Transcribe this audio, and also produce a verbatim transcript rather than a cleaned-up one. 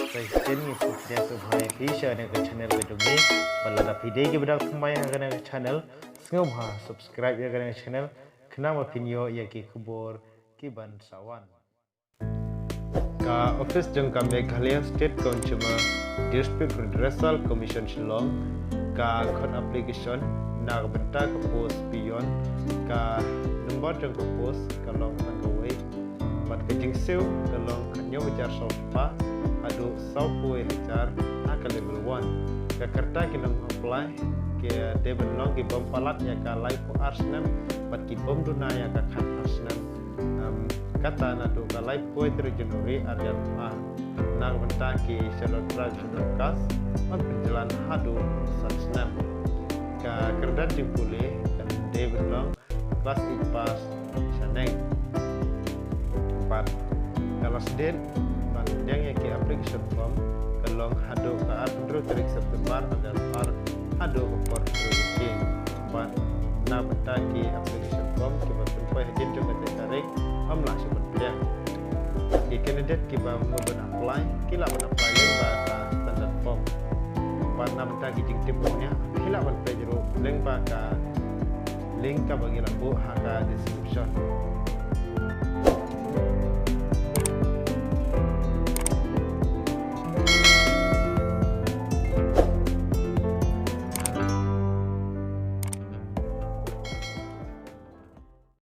Te shisien ngi pdiang sngewbha ïa phi sha kane ka channel ka jong ngi. Bad lada phi dei kiba dang thymmai ha kane ka channel, sngewbha subscribe ïa kane ka channel khnang ba phin ïoh ïa ki khubor kiban sa wan. Ka office jong ka Meghalaya State Consumer Dispute Redressal Commission Shillong ka khot application na ka bynta ka post peon. Ka number jong ka post ka long tang kawei bad ka jingsiew ka long khathynñiew hajar saw spah haduh sawphew hajar ha ka level one. Ka kyrta ki nong apply ki dei ban long ki bym palat ïa ka laiphew ar snem bad ki bym duna ïa ka khatphra snem. Em, kata naduh ka laiphew tarik January ar hajar arphew ar. Na ka bynta ki Scheduled Tribe, Scheduled Caste, ban pynjlan haduh san snem. Ka kyrdan jingpule kan dei ban long class eight pass shaneng. Bad ka last date ban pdiang ïa ki application form ka long haduh ka arphew hynriew tarik September ar hajar arphew ar haduh ka por hynriew baje. Bad na bynta ki application form kiba pynpoi hadien jong kata ka tarik, ym lah shuh ban pdiang. Ki candidate kiba mut ban apply ki lah ban apply lyngba ka standard form. Bad na bynta ki jingtip umnia phi lah ban peit ruh lyngba ka link kaba ngi la buh ha ka description.